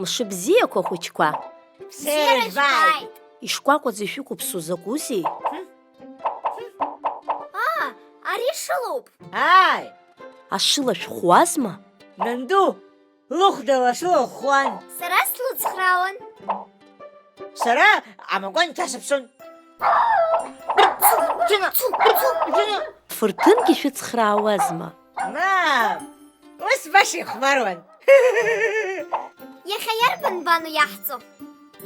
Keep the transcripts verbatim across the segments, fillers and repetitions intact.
Мшыбзиақәа, ахәыҷқәа! Бзиара жәбааит! Ишкәакәаӡа ишәықәыԥсоу закәызеи? Аа, ари шылоуп. Ааи! Ашыла шәхуазма? Нанду, лыхәда лашыла лхуан. Сара слыцхраауан. Сара амакәанқьа сыԥсон. Цу, цу, цу, цу. Фырҭынгьы шәыцхраауазма? Мап, ус баша ихәмаруан. Иахьа иарбан бану иаҳҵо?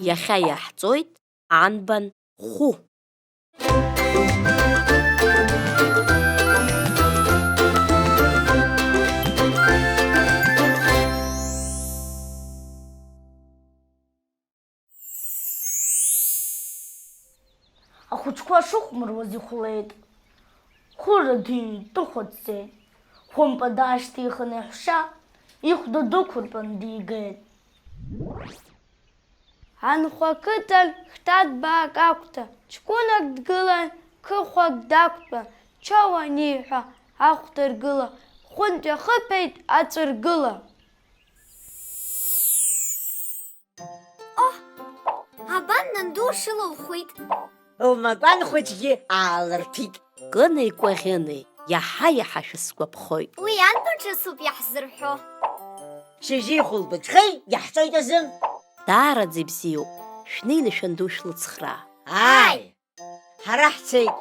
Иахьа иаҳҵоит анбан хәы. Ахәыҷқәа шыхәмаруаз ихәлеит. Хәыра дитәыхәа дцеит. Хәымпа даашьҭихын иаҳәшьа, ихәда дықәыртәан дигеит. Анхәа ақыҭан хҭа ҭбаак агәҭа, ҷкәынак дгылан, қыхәак дақәтәан, чоу аниҳәа, ахәда ргыла, хәынтә иахыԥеит аҵәыргыла. Оҳ, абан нанду шыла лхәит. Лмакәан хәыҷгьы аалырҭит. Кынеи Кәаӷьынеи, иаҳа-иаҳа шәысгәаԥхоит. Уи анбан ҿыцуп иаҳзырҳәо? Шьыжьи хәылбыҽхеи иаҳҵоит азы. Даараӡа ибзиоуп, шәнеины шәанду шәлыцхраа. Ааи, ҳара ҳцеит.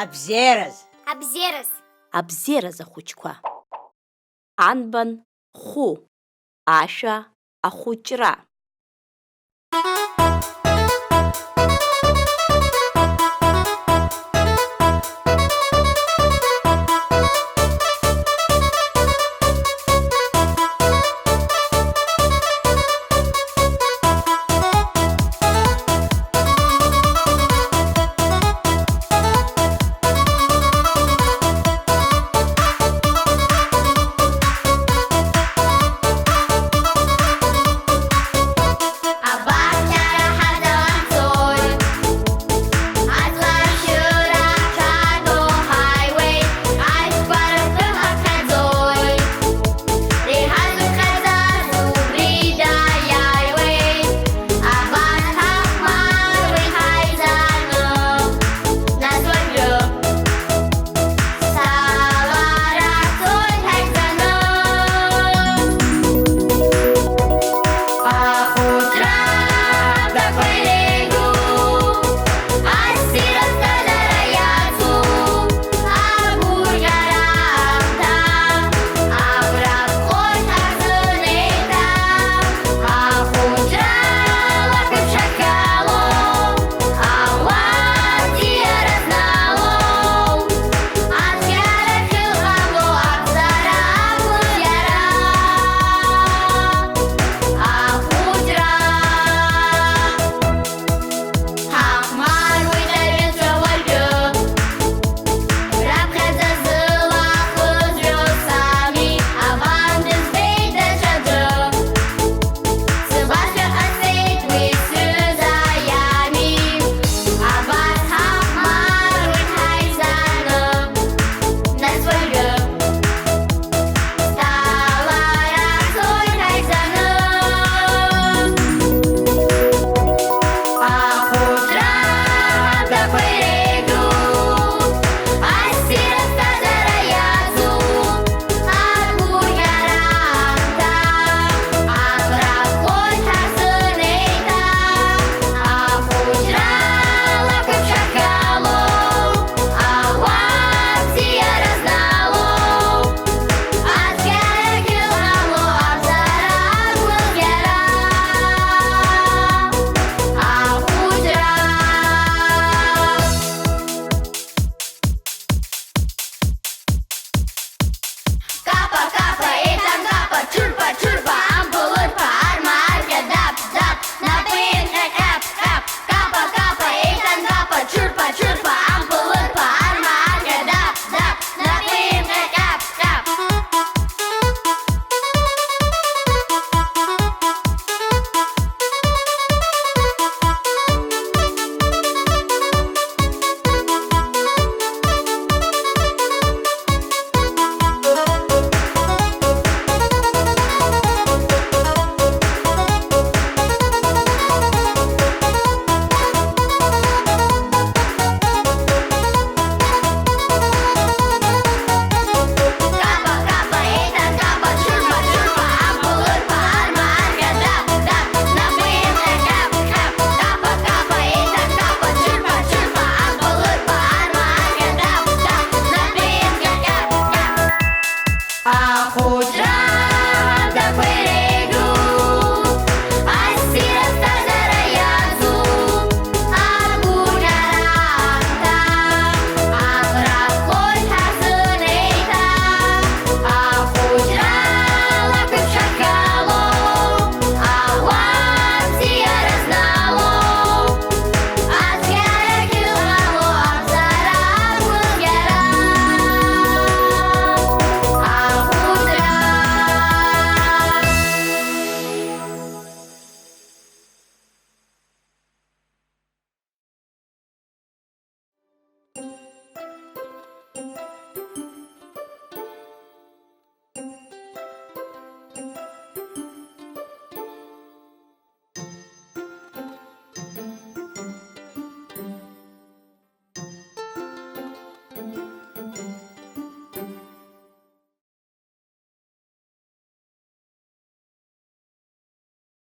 Абзиараз. Абзиараз. Абзиараз, ахәыҷқәа. Анбан хәы, ашәа ахәыҷра. Ахәы